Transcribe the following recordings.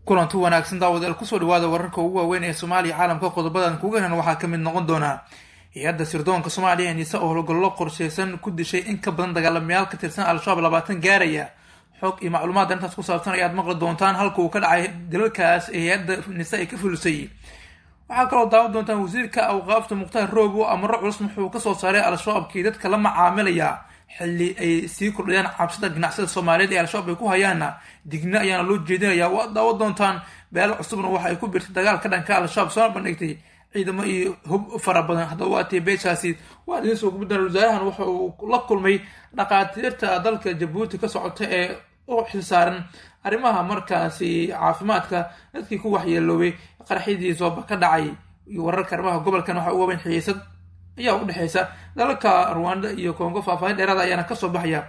Kulanti wanaagsan daawadayaal, kusoo dhawaada wararka ugu waaweyn ee Soomaaliya, caalamka. Qodobadan kuga helan waxaa kamid noqon doona hay-adda sirdoonka Soomaaliya NISA oo howlgallo qorsheysan ku dishay in ka badan dagaalamayaal ka tirsan Al-Shabaab 20 gaaraya. Xog iyo macluumaad arrintaas ku saabsan ayaad maqli doontaan, halka uu ka dhacay dilalkaas ee hay-adda NISA ay ka fulisay. Waxaa kaloo daawan doontaan wasiirka awqaafta Mukhtaar Roobo amaro culus wuxuu kasoo saaray Al-Shabaabkii dadka la macaamilaya xilli ay sii kordhayaan cabsida ganacsada Soomaaliyeed ee Al-Shabaab ay ku hayaana. Digna ayaana loo jeedinayaa, waad daawan doontaan. Beelo cusubna waxa ay ku biirtay dagaal ka dhanka Al-Shabaab, soona bandhigtay ciidamo iyo hub fara badan. Haddaba waatay beeshaasi, waa idiin soo gubdan. Wasaarahan waxa uu la kulmay dhakhaatiirta dalka Jabuuti ka socota ee u xilsaaran arrimaha markaasi caafimaadka dadkii ku waxyeeloobay qaraxyadii sooba ka dhacay. Iyo wararka arrimaha gobolkan waxa ugu weyn xiisad ayaa u dhexeysa dalalka Ruwanda iyo Kongo, faahfaahin dheeraada ayaana kasoo baxaya.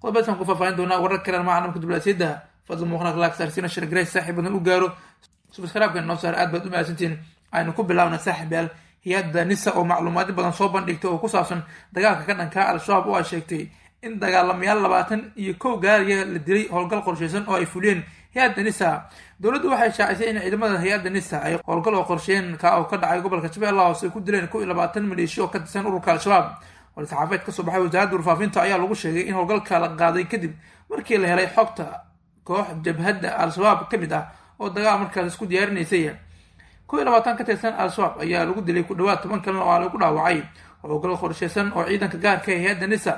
Qodobadaasaan ku faahfaahin doonaa warar kale arrimaha caalamka diblaasiyadda. Fadlan muuqnaaq laag saarsiina shirgareys saaxiib badan u gaaro, subscribe-ka noo saar, aad baad u mahadsantihiin. Aynu ku bilaabna saaxiib yaal hay-adda NISA oo macluumaadyo badan soo bandhigtay oo ku saabsan dagaalka ka dhanka Al-Shabaab, oo ay sheegtay in dagaalamayaal 21 gaaraya la dilay howlgal qorsheysan oo ay fuliyeen hay-adda NISA. Dowladdu waxay shaacisay in ciidamada hay-adda NISA ay howlgal oo qorsheeyeen ka oo ka dhacay gobolka Shabeellaha Hoose ku dileen 21 maleeshiya oo ka tirsan ururka Al-Shabaab. War-saxaafeed kasoo baxay wasaaradda warfaafinta ayaa lagu sheegay in howlgalka la qaaday kadib markii la helay xogta koox jabhadda Al-Shabaab ka mid ah oo dagaal markaas isku diyaarinaysay. 21 ka tirsan Al-Shabaab ayaa lagu dilay, ku dhawaad 10 kalena oo lagu dhaawacay howlgal qorsheysan oo ciidanka gaarka ee hay-adda NISA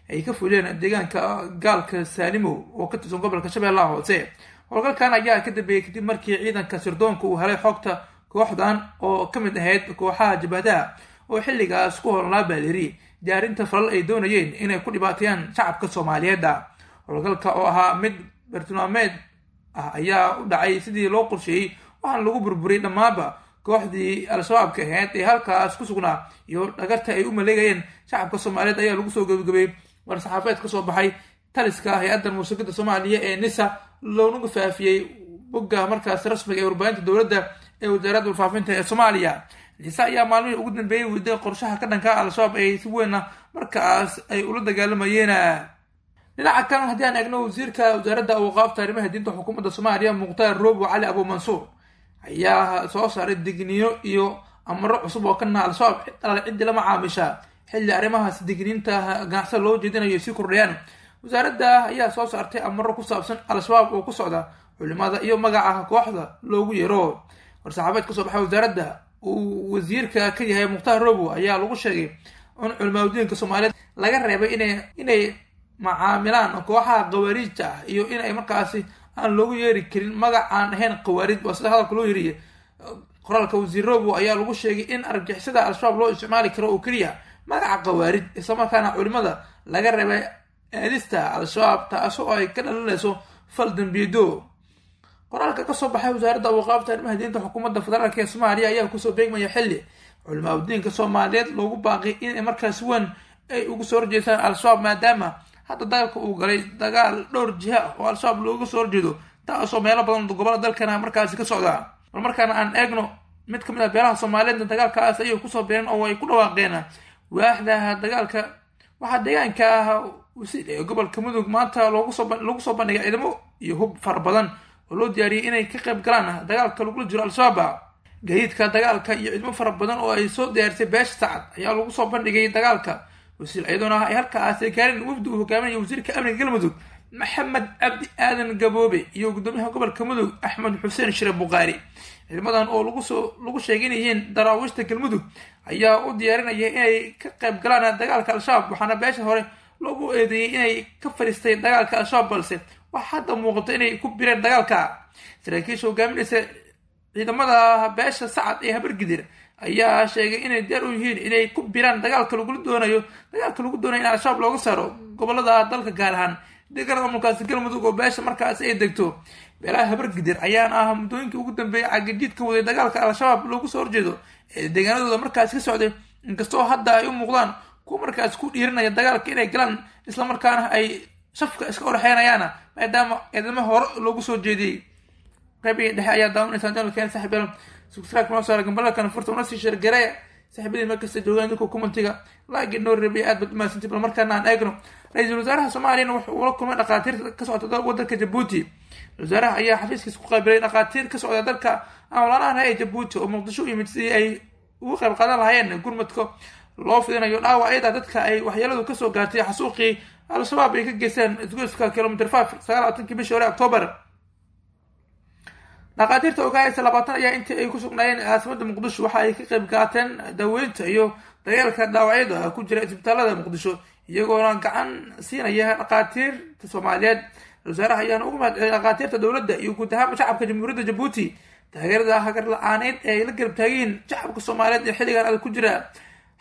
ay ka fuliyeen deegaanka Gaalka Saalimow oo ka tirsan gobolka Shabeellaha Hoose. Howlgalkan ayaa ka dambeeyey kadib markii ciidanka sirdoonka uu helay xogta kooxdan oo ka mid ahayd kooxaha jabhadaha oo xilligaas ku howlnaa baaliri diyaarinta falal ay doonayeen inay ku dhibaateeyaan shacabka Soomaaliyeed. Howlgalka oo ahaa mid bartilmaameed ah ayaa u dhacay sidii loo qorsheeyey, waxaana lagu burburiyey dhammaanba kooxdii Al-Shabaabka ahayd ee halkaas ku sugnaa iyo dhagarta ay u maleegayeen shacabka Soomaaliyeed ayaa lagu soo gebagabeeyey war-saxaafeed kasoo baxay taliska hay-adda muusikada Soomaaliya ee NISA, loonagu faafiyey bogga markaas rasmiga ee warbaahinta dowladda ee wasaaradda warfaafinta ee Soomaaliya. NISA ayaa maalmihii ugu dambeeyey weyday qorshaha ka dhanka Al-Shabaab ay si weyna markaas ay ula dagaalamayeen. Dhinaca kalena haddii aan eegno, wasiirka wasaaradda awqaafta arrimaha diinta xukuumadda Soomaaliya Mukhtaar Roobo Cali Abuumansuur ayaa soo saaray digniino iyo amaro cusub oo ka naha Al-Shabaab cid alaale ciddii la macaamisha, xilli arrimahaas digniinta ganacsada loo jeedinayo sii kordhayaan. Wasaaradda ayaa soo saartay amaro ku saabsan Al-Shabaab oo ku socda culimada iyo magaca kooxda loogu yeero. War-saxaabeed kasoo baxay wasaaradda uu wasiirka ka yahay Mukhtaar Roobo ayaa lagu sheegay in culimaadudiinka Soomaaliyeed laga reebay inay macaamilaan kooxaha khawaariijta ah iyo inay markaasi aan loogu yeeri karin magac aan ahayn khawaarij, waa sida hadalka loo yiriye. Qoraalka wasiir Roobo ayaa lagu sheegay in argagixisada Al-Shabaab loo isticmaali karo oo keliya magaca khawaarij, islamarkaana culimada laga reebay aadista Al-Shabaab, taasoo ay ka dhalinayso fal dambiido. Qoraalka kasoo baxay wasaaradda awqaafta arrimaha diinta xukuumadda federaalk ee Soomaaliya ayaa kusoo beegmaya xilli culimaadudiinka Soomaaliyeed loogu baaqay inay markaas weyn ay ugu soo horjeestaan Al-Shabaab, maadaama hadda dagaalka uu galay dagaal dhowr jiha ah oo Al-Shabaab looga soo horjeedo, taasoo meelo badan gobolada dalkana markaasi ka socda. Bal markaana aan eegno mid kamid ah beelaha Soomaaliyeedna dagaalkaas ayay kusoo bireen oo ay ku dhawaaqeen waaxda dagaalka. Waxaa deegaanka Wasiil ee gobolka Mudug maanta lagu soo bandhigay ciidamo iyo hub fara badan oo loo diyaariyey inay ka qayb galaan dagaalka lagula jiro Al-Shabaab. Gaadiidka dagaalka iyo ciidamo fara badan oo ay soo diyaarisay beesha Sacad ayaa lagu soo bandhigay dagaalka Wasiil, iyadoona ay halkaasi gaarin wafdi uu hogaaminaya wasiirka amniga Galmudug Maxamed Cabdi Aadan Gaboobe iyo gudoomiyaha gobolka Mudug Axmed Xuseen Shire Buqaari. Ciidamadan oo lagu sheegay inay yihiin daraawiishta Galmudug ayaa u diyaarinaya inay ka qayb galaan dagaalka Al-Shabaab, waxaana beesha hore loogu eedeeyey inay ka fadhiistay dagaalka Al-Shabaab, balse waxaa hadda muuqato inay ku bireen dagaalka. Saraakiisha hogaaminaysa ciidamada beesha Sacad ee Habargidir ayaa sheegay inay diyaar u yihiin inay ku biraan dagaalka lagula doonayo dagaalka lagu doonayo in Al-Shabaab looga saaro gobolada dalka, gaar ahaan deegaanada maamulkaasi Galmudug oo beesha markaasi ay degto. Beelaha Habargidir ayaana ah muddooyinkii ugu dambeeyay cagajiid ka waday dagaalka Al-Shabaab loogu soo horjeedo ee deegaanadooda markaasi ka socday, inkastoo hadda ay u muuqdaan kuwa markaas ku dhiirinaya dagaalka inay galaan, islamarkaana ay safka iska orxeynayaana, maadaama eedamo hore loogu soo jeediyey. Qaybihii dhexe ayaa daawanaysaa janalkeen saaxiib, subscribe noo saara, gambalalkan furta, una sii sheergareeya saaxiibadii markasta joogaan. Dadka commentiga like noo reebay, aad baad umahadsantii. Bal markaana aan eegno Ra-iisul wasaaraha Soomaaliyana wuxuu ula kulmay dhakhaatiirta ka socda wadanka Jabuuti. Wasaaraha ayaa xafiiskiisa ku qaabilay dhakhaatiir ka socda dalka aan walaalahan ee Jabuuti oo Muqdisho u yimid sidii ay uga qayb qaadan lahaayeen gurmadka loo fidinayo dhaawacyada dadka ay waxyeeladu kasoo gaartay xasuuqii Al-Shabaab ay ka geysteen isgoyska kilomitr 5 29-kii bishii hore Octoobar. Dhakhaatiirta ogaaysa 20 ayaa intii ay ku sugnaayeen caasimada Muqdisho waxa ay ka qayb qaateen daaweynta iyo daryeelka dhaawacyada ku jira isbitaalada Muqdisho, iyagoona gacan siinaya dhakhaatiirta Soomaaliyeed. Wasaaraha ayaana ugu mahadceliyay dhakhaatiirta dowladda iyo guud ahaan shacabka Jamhuuriyadda Jabuuti taageerada hagar la-aaneed ee ay la garab taagiyiin shacabka Soomaaliyeed ee xilligan adag ku jira.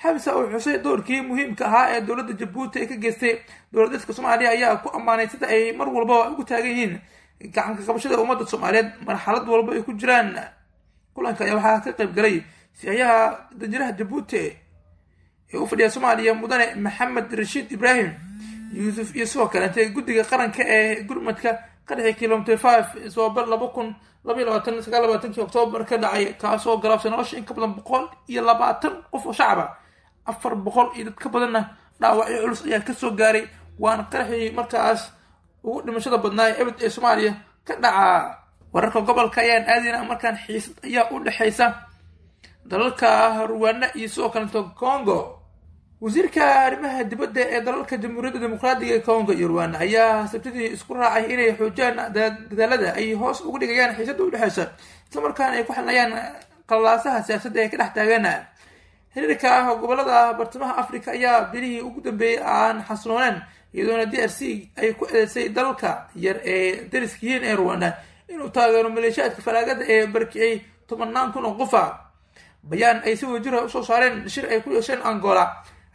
Xamsa oo xusay doorkii muhiimka ahaa ee dowladda Jabuuti ay ka geystay dowladhiska Soomaaliya ayaa ku ammaanay sida ay mar walba ugu taagan yihiin gacanka qabashada ummadda Soomaaliyeed marxalad walba ay ku jiraan. Kulanka ayaa waxaa ka qayb galay siyayaha danjiraha Jabuuti ee u fadhiya Soomaaliya Mudane Maxamed Rashiid Ibraahim Yuusuf iyo sidoo kaleente guddiga qaranka ee gurmadka qaraxii kilomitr 5 soobar 2022 29-kii Oktoobar ka dhacay, kaasoo galaabsay nolosha in ka badan 120 qof oo shacaba, 400 iyo dad ka badanna dhaawacyo culus ayaa kasoo gaaray, waana qaraxii markaas ugu dhimashada badnaa ee ebed ee Soomaaliya ka dhacaa. Wararka gobolka ayaan aadayna markaan. Xiisad ayaa u dhexaysa dalalka Ruwaana iyo sidoo kaleeto Congo. Wasiirka arrimaha dibadda ee dalalka Jamhuuriyadda Dimuqraadiga ee Congo iyo Ruwaana ayaa Sabtidii isku raacay inay xoojiyaan dadaalada ay hoos ugu dhigayaan xiisadda udhexeysa, islamarkaana ay ku xalinayaan qalaasaha siyaasadda ee ka dhex taagan. Xiriirka gobolada bartamaha Africa ayaa bilihii ugu dambeeyey aan xasilooneen, iyadoona DRC ay ku eedeysay dalalka yar ee dariska yihiin ee Ruwanda inuu taageero maleeshiyaadka falaagada ee barkiciyay tobanaan kun oo qofa. Bayaan ay si wadajira usoo saareen shir ay ku yeesheen Angola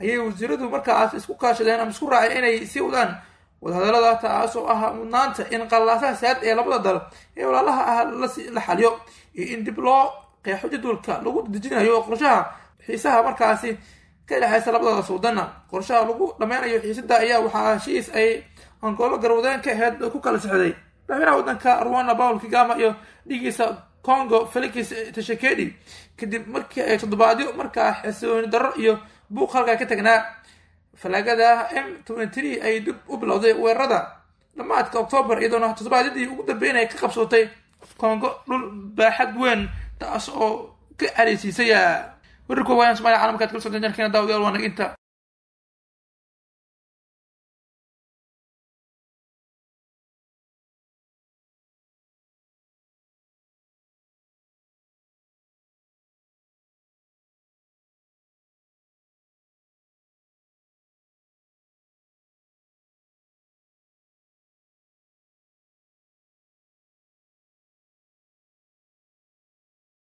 ayay wasiiradu markaas isku kaashadeen ama isku raaceen inay sii wadaan wadahadalada, taasoo ah mudnaanta in qalaasaha siyaad ee labada dal ee walaalaha ah la xaliyo iyo in dib loo qeexo jadwalka lagu dejinayo qorshaha xiisaha markaasi ka dhexeysa labadaas wadana. Qorshaha lagu dhameynayo xiisada ayaa waxaa heshiis ay Angoolo garwadeen ka aheyd ku kala sixday madaxweynaha waddanka Rwanda Paul Kagame iyo dhigiisa Congo Felix Tshisekedi, kadib markii ay toddobaadyo markaa xasilooni darro iyo buuq halkaa ka tagnaa. Falaagada M23 ay dib u bilowday weerarada dhammaadka Octoobar, iyadoona toddobaadyadii ugu dambeyn ay ka qabsatay Congo dhul baaxad weyn, taas oo ka careysiisay. Wararka waayan Somalia caalamka ad kala socdeen jankeena daawadayaal waa naga inta.